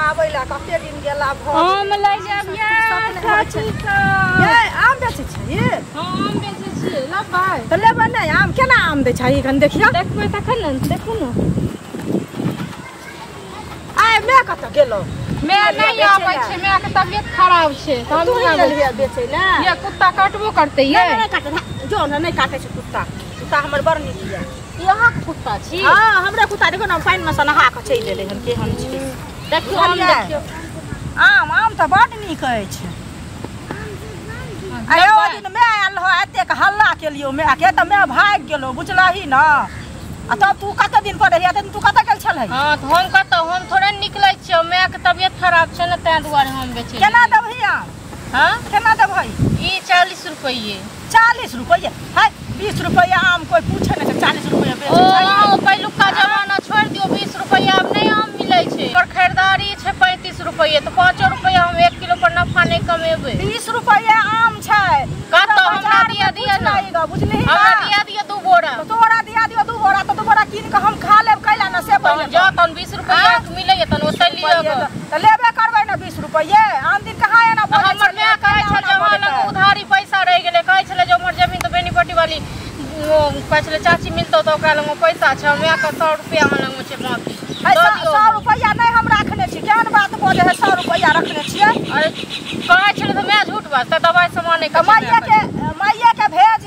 आबै ला कते दिन गेला भ आम लै जाब ये चाची सब ये आम बेचै छियै? हां आम बेचै छियै लेबै त लेबै नै आम केना आम दै छै कन देखियो देखबै तखन ने देखू ने आइ मैं कत गेलो मैं नहीं आबै छै मैं के तबियत खराब छै त हम तू नहीं आबै गेलियै बेचै ला ये कुत्ता काटबो करतै ये नहीं काटे जो न नहीं काटे छै कुत्ता कुत्ता हमर बड़ नीक ये ई अहाँ के कुत्ता छी? हां हमरा कुत्ता देखो न पानि में से नहा के चलि गेलै हन केहन छै देखियो आम देखियो आम आम त बड़ नीक अछि आयो ओहि दिन मैं आयल रहो एतेक हल्ला केलियो मैं के त मैं भागि गेलो बुझलही न आ तब तू कते दिन पर रही तू कत गेल छलही? हां त हम कत हम थोड़े निकलै छियै मैं के तबियत खराब छै न तै दुआरे हम बेचै केना देबही आम? हां केना देबही? ई 40 रुपये 40 रुपये है 20 रुपया आम कोई पूछे नहीं 40 रुपया बेचै छै। ओ पहिलुका जमाना छोड़ दियो 20 रुपया आब नहीं आम मिलै छै पर खरीदारी छै 35 रुपये तो 5 रुपया हम 1 किलो पर नफा नहीं कमेबै। 20 रुपया आम छै कत हमरा दिया दिया न बुझलिही हमरा दिया दिया 2 बोरा तो तोरा दिया दियो 2 बोरा तो 2 बोरा कीन के हम खा लेब कैला न से पहिले जा तन 20 रुपया के मिलैय तन ओतै लिअ त लेबे करबै न 20 रुपये आन दिन कहाँ एना बोलै हमर माय कहै छल जे हमरा लग उधारी पैसा रहि गेलै कहै छलै जे हमर जमीन त बेनीपट्टी वाली कहै छलै चाची मिलतौ त ओकरा लग पैसा छै माय के 100 रुपया हमरा लग छै बाकी 100 रुपया नहीं हम रखने छी केहन बात बोले है 100 रुपया रखने छियै? अरे कहै छलै त माय झूठ बाजतै दवाई सामान नहि माइये के भेज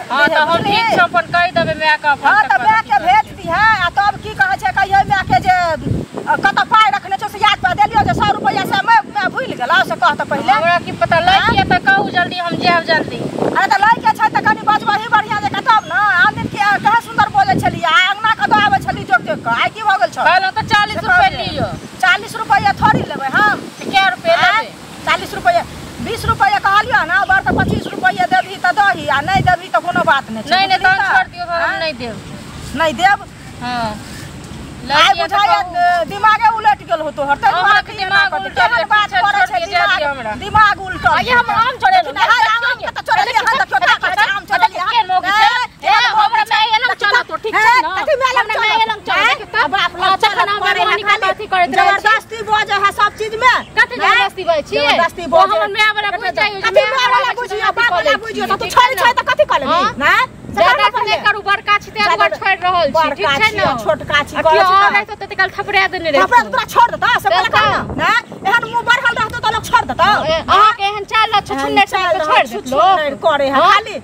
हां त हम ठीक छै अपन कहि देबै माय के अपन हां त माय के भेज दिहे आ तब की कहै छै कहियै माय के जे कत पाइ रखने छौ से याद पा देलियो जे 100 रुपया से मैं भूल गेलौ से कह त पहिले हमरा की पता लै के त कहू जल्दी हम जायब जल्दी। अरे त लै के छै त कनि बजबही बढ़िया जे तब न आन दिन के कहे सुंदर बोलै छली आ अंगना कत आबै छली जोक जोक के आइ की भ गेल छौ? कहलौ त 40 रुपया लियो 40 रुपया थोड़ी लेबै हम के रुपया लेबै 40 रुपया 20 रुपया कहलियो ना बर त 25 रुपया देबही त दही आ नहीं देबही त कोनो बात नहीं नहीं नहीं तहन छोड़ दियो हम नहीं देब नहीं देब। हां आइ बुझाय दिमागे उलट गेल हो तोहर तै दुआरे दिमाग उलटल बात करै छै दिमाग उलटल आइ हम आम चोरेलु आम त चोरेलियै हन देखियो त आम चोरेलियै के मोगी छै ए हमरा माय एलम चलो तो ठीक छै न कथि माय हमरा माय एलम चलो देखि त बाप लग चखन हमरा मानी के अथी करैत रहै जबरदस्ती बजै है सब चीज में कथि जबरदस्ती बजै छी जबरदस्ती बजै हमर माय वाला बुझ जाइयो कथि माय वाला बुझियो बाप वाला बुझियो त तू छोड़ छै त कथि कहलही ना ज्यादा नहि करू बड़का छी तै दुआरे छोड़ रहल छी ठीक छै न छोटका छी कहै छी रहै त तत्काल थपड़ा देने रहै थपड़ा तोरा छोड़ देता से पहिले कह न ना एहन मुंह बढ़ल रहतो त लोग छोड़ देता अहाँ के एहन चाल छुछुन्नर छै त छोड़ देत लोग करे है खाली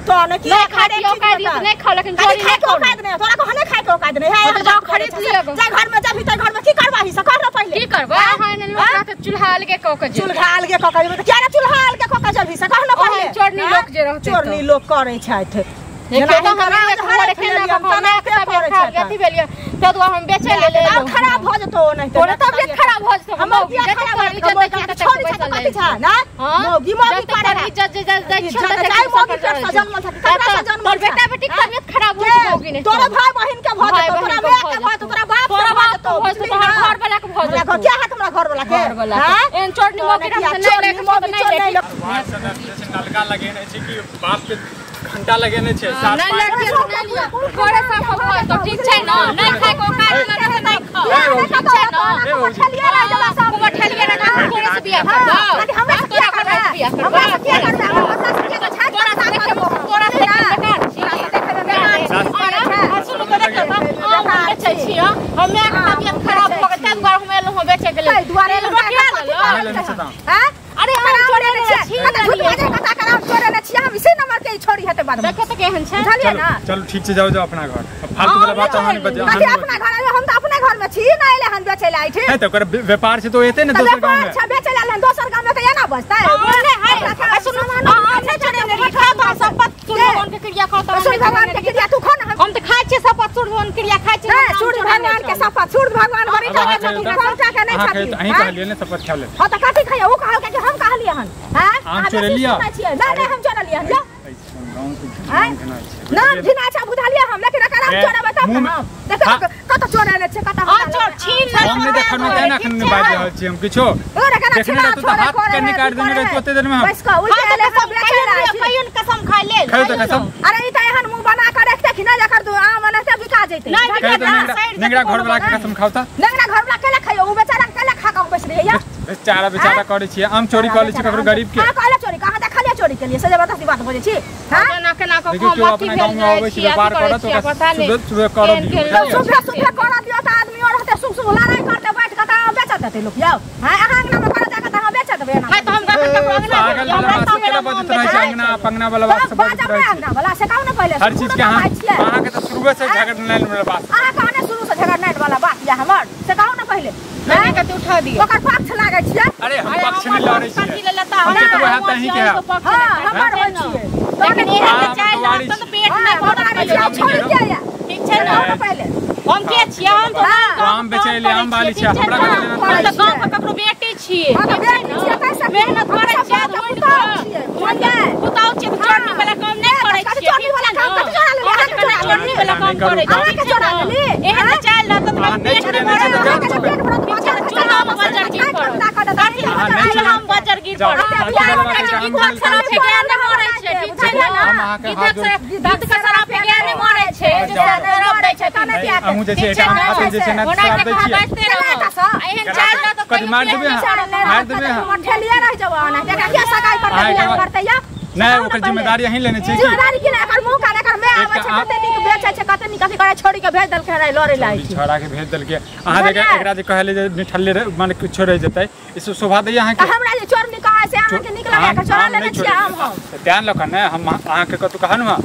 तो न की नहीं खाई दियो खाई दियो नहीं खाओ लेकिन चोरी खाई के औकात नहीं तोरा को नहीं खाई के औकात नहीं है तो जाओ खरीद लियो जा घर में जाबी त घर में की करबाही से कर न पहिले की करबा हां ने लोग रात चूल्हा अलगे क के चूल्हा अलगे क के त क्या चूल्हा अलगे क के जबी से कह न पहिले चोरनी लोग जे रहते चोरनी लोग करे छथि देखियो त हमरा घर खेना के तबियत खराब अथी भेलियो त दुआ हम बेचे ले ले खराब भ जतो नहीं तोरे तबियत खराब भ जतो हमर बियाह खराब भ जतो छोड़ी छै त कथि छै ना मौगी मौगी करे इज्जत जे जाय छै त जाय मौगी पेट से जन्मल छै ककरा से जन्मल तोर बेटा बेटी के तबियत खराब हो जतो मौगी नहीं तोरे भाई बहिन के भ जतो तोरा माय के भ जतो तोरा बाप तोरा बाप के भ जतो तोहर घर वाला के भ जतो क्या है हमरा घर वाला के घर वाला एहन चोरनी मौगी हम से नहीं ले के नलका लगेने छै कि बाप के घंटा लगेने छै सात नहीं लड़की नहीं लियो घरे साफ हो तो ठीक छै न नहीं खाय को काज न नहीं खाओ ठीक छै न ठेलिए रह जबा सब ठेलिए रह जबा तोरे से बियाह करबा हमरा से किया करबा हमरा से किया करबा हमरा से किया छै तोरा से देखे तोरा से बेकार छी सुन के देख आम बेचै छी हम my के तबियत खराब भ गेल तै दुआरे हम एलहुँ बेचै के लेल दुआरे हां अरे हम चोरेने छी कता झूठ बाजै कता कर हम चोरेने छी हम इसी नंबर के छोड़ी हेतै बाद में देखो त केहन छै बुझलियै ना चलो ठीक छै जाओ जाओ अपना घर फालतू वाला बात अहाँ नहीं बजाओ कथि अपना घर आयो हम त अपना घर में छी ना एले हन बेचै ले आइ है त ओकर व्यापार छै तो एते ने दोसर गांव में अच्छा बेचै ले हन दोसर गांव में त एना बजतै बोले है सुन हम नहि चोरेने रही खा तो शपथ सूर्य भगवान के क्रिया खा त सूर्य भगवान के क्रिया तू खा ना हम त खाइ छियै शपथ सूर्य भगवान क्रिया खाइ छियै सूर्य भगवान के शपथ सूर्य भगवान बड़ी टा के छथिन कोनटा के नहीं छथिन अहीं कहलियै ने शपथ खा ले हां त कथि खाइयो उ कहल के हम कहलियै हन हां आम चोरेलियै नहीं नहीं हम चोरेलियै हन गांव के नाम घिना छै बुझलियै हम लेकिन एकर आम चोरेबै तब ने हम देखो कत चोरेने छै कत हम चोर छीन हम नहि देखल में तेना एखन बाजि रहल छी हम किछो देखने रहतौ तऽ हाथ के निकालि देने रहतौ ओते देर में हम बस कह उल्टे एले सब बेचै रहै छी कहियो ने कसम खाइ लेल खाइ तऽ कसम अरे ई तऽ एहन मुंह बना के रखते कि ना जकर दू आम एनाहिते बिका जैतै नहि नेंगरा घर वाला के कसम खाउ तऽ नेंगरा घर वाला केला खाइयो उ बेचारा केला दियै या बेचारा बेचारा करै छियै आम चोरी करै छी ककरो गरीब के। हां कहले चोरी कहां देखलियै चोरी के लिए से जबरदस्ती बात बजै छी। हां केना केना क देखियौ हम केओ अथी अपना भेल गाँव में जाइ अबै छै छी व्यापार अथी करै करत छी ओकरा पता नहि सुबह सुबह करऽ केहन दियौ केहन बुझलियै? सुबह सुबह करऽ दियौ त आदमी और रहतै सुख सुख लड़ाई करतै बैठ के त अहाँ बेचत हेतै लोक यौ। हां अहाँ अंगना में करऽ जाके त अहाँ बेचत देबै एना। नहि त हम जखन ककरो अंगना पागल भेलियै, वाला हमरा बात तऽ सब केना मेरा बजैत मोन रहै छै बेचारा अंगना पंगना वाला बात तब सब बजैत बाजब रहै नहि छै। अंगना वाला से कहू ने पहिले हर चीज के अहाँ भाई छियै। अहाँके तऽ शुरुए से झगड़नाइ वाला बात। अहाँ कहने शुरू से झगड़नाइ वाला बात या हमर से कहू ने पहिले। कनी कते उठा दियौ। ओकर पक्ष लागै छियै। अरे हम अरे पक्ष नहि हमर लड़ै पक्ष कथी छियै। ले लेता? हम हमरा कतबो हैत हमर अहीं के छियै, हैत। अहींके पक्ष हां लेता, हमर ठीक होइ छै ने? छियै। लेकिन एहन अहाँ जे चालि दुआरी रहत तऽ छी। पेट नहि हां भरत दुआरी कहियो। छियै छोड़ी के या ठीक छै ने? कहू ने पहिले। हम के छियै? हम तऽ हाँ। गाँव आम बेचै ले आम बाली ठीक छै छै हमरा ने? कथी लेना हम तऽ देना? गाँव के ककरो बेटी छियै। हां तऽ ठीक छै बेटी ने? छियै कैसे मेहनत करै हम छियै सब ढूँढि पुतहु कऽ। छियै बुझलियै? पुतहु छियै तऽ चोरनी वाला काम नहि करै कथी छियै। चोरनी ठीक वाला छै काम ने? कथी चोरा लेली? अहाँ अहाँके जकाँ चोरा चोरनी लेली? वाला काम नहि करू करै काम। छियै, अहाँके ठीक छै चोरा ने? लेली? एहन जे चालि रहत तऽ अहाँ नहि पेट नहि चोरेने छियै भरत। तऽ अहाँके जाउ जे पेट भरत ठीक छै ने? चूल्हामे बजर गिर पड़त। कथी अहाँ नहि चूल्हामे चोरेने बजर गिर जाउ पड़त? फालतू वाला बात के हम गिद्धक करू। सराफे गाय नहि मरै छै, ठीक छै ने? हम अहाँके हाथ गिद्धक जोड़ गिद्धक सराफे गाय नहि मरै छै, जे जाउ। सराफ दै छथिन। नहि, अहूँ जे छै ठीक एकटा छै आम ने? खातिर जे छै ने ओना श्राप के दै कहाँ छियै। बाजते रहब। आ एहन चालि रहत तऽ कथी कहियो मारि पेट देबै नहि अहाँ? भरत। मारि देबै अहाँ? ठेलिए रहि जाउ अहाँ एकरा किया सगाई करतै अहाँ बियाह एकर करतै या नहि ओकर जिम्मेदारी अहीं लेने छियै की? जिम्मेदारी की नहि एकर मुंह कान एकर my आबै एकटा छै आम कते नीक बेचै छै कते नीक अथी करै छोड़ी के भेज देलकै रे लड़ै लाइ छोड़ी छोड़ा के भेज देलकै। अहाँ जे बुझलियै? एकरा जे कहले जे निठल्ले रह माने किछो रहि जेतै ई सब शोभा दैया तऽ अहाँके? हमरा जे चोरनी कहै से अहाँके नीक लगैया आम के चोरा आम लेने नहि छियै आम हम छोड़े ध्यान लऽ कऽ ने हम अहाँके कतौ कहलहुँ हँ?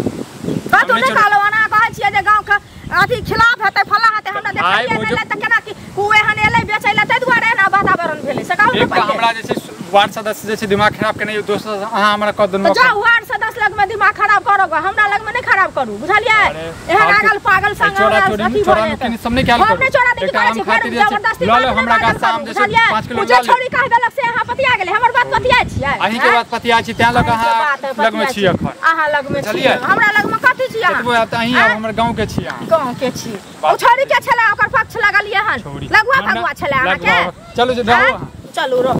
कतौ हम नहि नहि कहलहुँ अहाँ कहै छियै जे गाँव के अथी खिलाफ हेतै फला हेतै हमरा भाय, देखलियै ओ नहि जे लै तऽ केना की ओ एहन एलै बेचै लए ताहि दुआरे एना वातावरण भेलै से कहू ने एक तऽ पहिले। हमरा जे छै वार्ड सदस्य जे छै दिमाग खराब केने दोसर अहाँ हमरा कऽ तऽ देलहुँ। जाउ वार्ड सदस्य लगमे दिमाग खराब करब हमरा लगमे नहि खराब करू बुझलियै? अरे, एहन फालतू आगल पागल संग चोरा हमरा चोरी अथी चोरा भऽ नुकनी जेतै। सब नहि कयल हम करू। नहि चोरा नुकी एकटा करै आम छी फेर खातिर जे छै जबरदस्ती लऽ बात लेब नहि हमरा बाजल गाछ से आम करू जे छै बुझलियै? 5 किलो ओ जे लऽ लेब। छोड़ी कहि देलक से अहाँ पतिया गेलै हमर बात पतिया छियै? अहीं के बात पतिया छी तें लऽ कऽ अहाँके अहाँ बात लगमे पतिया छी एखन। अहाँ लगमे छी बुझलियै? हमरा लगमे कथी छी अहाँ? कतबो हैत तऽ अहीं आब हमर गाँव के छी अहाँ। गाँव के छी ओ बात छोड़ी के छलै ओकर पक्ष लगलियै हन छोड़ी लगुआ हम भगुआ छलै अहाँके? लगुआ चलू जे रहू अहाँ। चलू रहू।